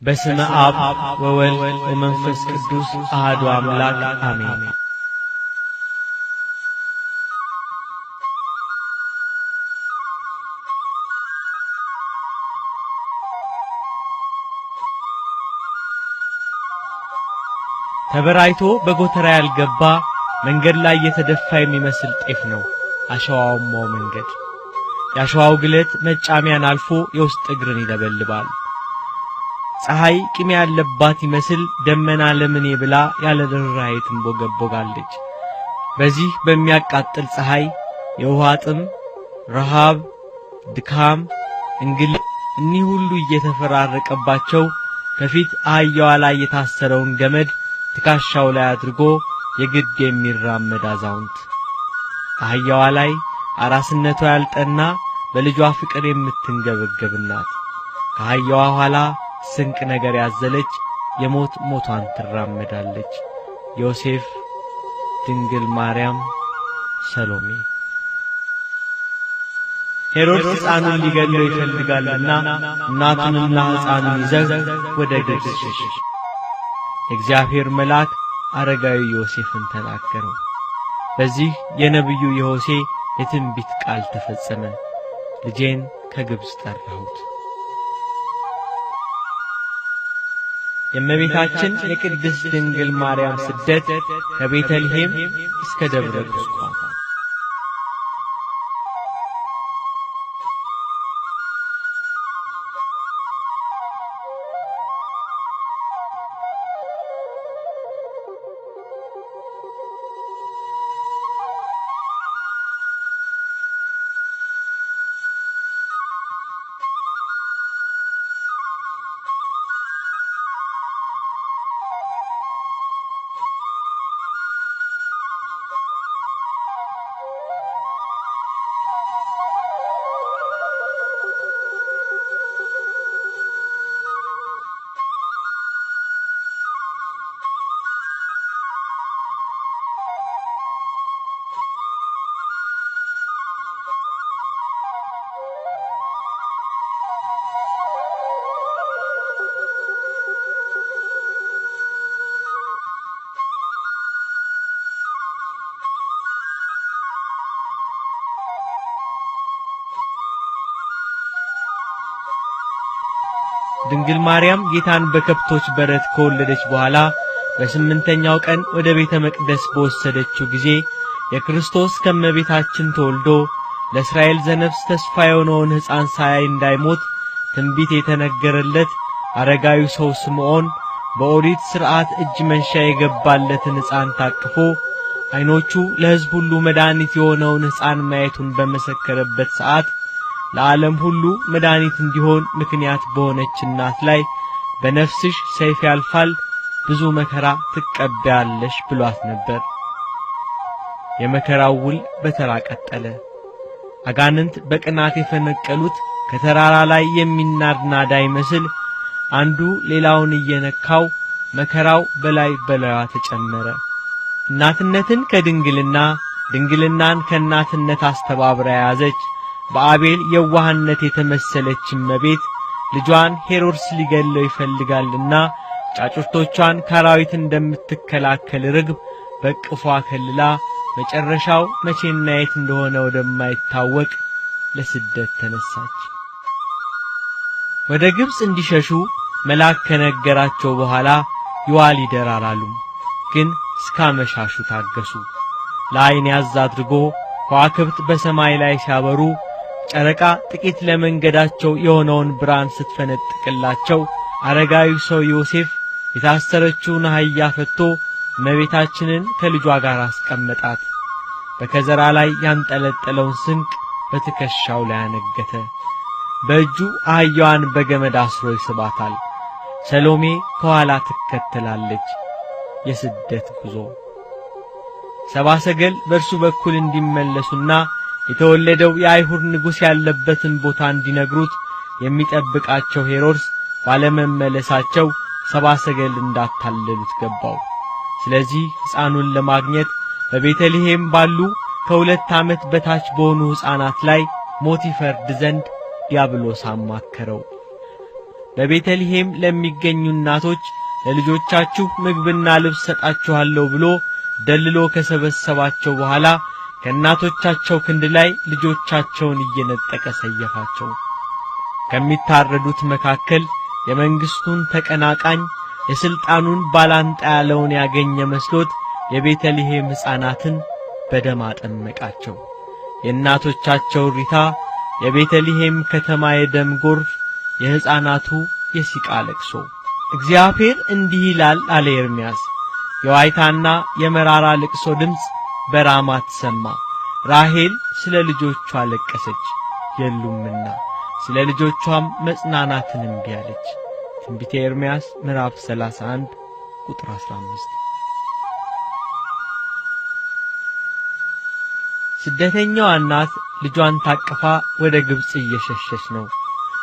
በስመ አብ ወወልድ ወመንፈስ ቅዱስ አሐዱ አምላክ አሜን። ተበራይቶ በጎተራ ያልገባ መንገድ ላይ የተደፋ የሚመስል ጤፍ ነው አሸዋማው መንገድ። የአሸዋው ግለት መጫሚያን አልፎ የውስጥ እግርን ይለበልባል። ፀሐይ ቂም ያለባት ይመስል ደመና ለምኔ ብላ ያለ ርኅራኄ ትንቦገቦጋለች። በዚህ በሚያቃጥል ፀሐይ የውሃ ጥም፣ ረሃብ፣ ድካም፣ እንግልት እኒህ ሁሉ እየተፈራረቀባቸው ከፊት አህያዋ ላይ የታሰረውን ገመድ ትከሻው ላይ አድርጎ የግድ የሚራመድ አዛውንት፣ አህያዋ ላይ አራስነቷ ያልጠና በልጇ ፍቅር የምትንገበገብ እናት፣ ከአህያዋ ኋላ ስንቅ ነገር ያዘለች የሞት ሞቷን ትራመዳለች። ዮሴፍ፣ ድንግል ማርያም፣ ሰሎሜ። ሄሮድስ ሕፃኑን ሊገድለው ይፈልጋልና እናቱንና ሕፃኑን ይዘህ ወደ ግብፅ ሽሽ። የእግዚአብሔር መልአክ አረጋዊ ዮሴፍን ተናገረው። በዚህ የነቢዩ የሆሴዕ የትንቢት ቃል ተፈጸመ። ልጄን ከግብፅ ጠራሁት። የእመቤታችን የቅድስት ድንግል ማርያም ስደት ከቤተልሔም እስከ ደብረ ቁስቋም። ድንግል ማርያም ጌታን በከብቶች በረት ከወለደች በኋላ በስምንተኛው ቀን ወደ ቤተ መቅደስ በወሰደችው ጊዜ የክርስቶስ ከመቤታችን ተወልዶ ለእስራኤል ዘነፍስ ተስፋ የሆነውን ሕፃን ሳያይ እንዳይሞት ትንቢት የተነገረለት አረጋዊ ሰው ስምዖን በኦሪት ሥርዓት እጅ መንሻ የገባለትን ሕፃን ታቅፎ ዓይኖቹ ለሕዝብ ሁሉ መድኃኒት የሆነውን ሕፃን ማየቱን በመሰከረበት ሰዓት ለዓለም ሁሉ መድኃኒት እንዲሆን ምክንያት በሆነች እናት ላይ በነፍስሽ ሰይፍ ያልፋል፣ ብዙ መከራ ትቀበያለሽ ብሏት ነበር። የመከራው ውል በተራ ቀጠለ። አጋንንት በቅናት የፈነቀሉት ከተራራ ላይ የሚናድ ናዳ ይመስል አንዱ ሌላውን እየነካው መከራው በላይ በላይዋ ተጨመረ። እናትነትን ከድንግልና ድንግልናን ከእናትነት አስተባብራ የያዘች በአቤል የዋህነት የተመሰለች እመቤት ልጇን ሄሮድስ ሊገድለው ይፈልጋልና ጫጩቶቿን ከአራዊት እንደምትከላከል ርግብ በቅፏ ከልላ መጨረሻው መቼና የት እንደሆነ ወደማይታወቅ ለስደት ተነሳች። ወደ ግብፅ እንዲሸሹ መልአክ ከነገራቸው በኋላ ይዋል ይደር አላሉም፣ ግን እስካመሻሹ ታገሱ። ለዓይን ያዝ አድርጎ ከዋክብት በሰማይ ላይ ሲያበሩ ጨረቃ ጥቂት ለመንገዳቸው የሆነውን ብርሃን ስትፈነጥቅላቸው አረጋዊ ሰው ዮሴፍ የታሰረችውን አህያ ፈትቶ እመቤታችንን ከልጇ ጋር አስቀመጣት። በከዘራ ላይ ያንጠለጠለውን ስንቅ በትከሻው ላይ አነገተ። በእጁ አህያዋን በገመድ አስሮ ይስባታል። ሰሎሜ ከኋላ ትከተላለች። የስደት ጉዞ ሰብአ ሰገል በእርሱ በኩል እንዲመለሱና የተወለደው የአይሁድ ንጉሥ ያለበትን ቦታ እንዲነግሩት የሚጠብቃቸው ሄሮድስ ባለመመለሳቸው ሰብአ ሰገል እንዳታለሉት ገባው። ስለዚህ ሕፃኑን ለማግኘት በቤተልሔም ባሉ ከ2 ዓመት በታች በሆኑ ሕፃናት ላይ ሞት ይፈርድ ዘንድ ዲያብሎስ አማከረው። በቤተልሔም ለሚገኙ እናቶች ለልጆቻችሁ ምግብና ልብስ ሰጣችኋለሁ ብሎ ደልሎ ከሰበሰባቸው በኋላ ከእናቶቻቸው ክንድ ላይ ልጆቻቸውን እየነጠቀ ሰየፋቸው። ከሚታረዱት መካከል የመንግስቱን ተቀናቃኝ የስልጣኑን ባላንጣ ያለውን ያገኘ መስሎት የቤተልሔም ሕፃናትን በደም አጠመቃቸው። የእናቶቻቸው ሪታ፣ የቤተልሔም ከተማ የደም ጎርፍ፣ የሕፃናቱ የሲቃ ለቅሶ። እግዚአብሔር እንዲህ ይላል አለ ኤርምያስ፣ የዋይታና የመራራ ልቅሶ ድምፅ በራማ ተሰማ። ራሔል ስለ ልጆቿ አለቀሰች፣ የሉምና ስለ ልጆቿም መጽናናትን እምቢ አለች። ትንቢተ ኤርምያስ ምዕራፍ 31 ቁጥር 15። ስደተኛዋ እናት ልጇን ታቅፋ ወደ ግብጽ እየሸሸች ነው።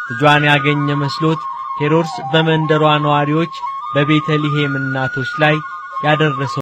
ልጇን ያገኘ መስሎት ሄሮድስ በመንደሯ ነዋሪዎች በቤተልሔም እናቶች ላይ ያደረሰው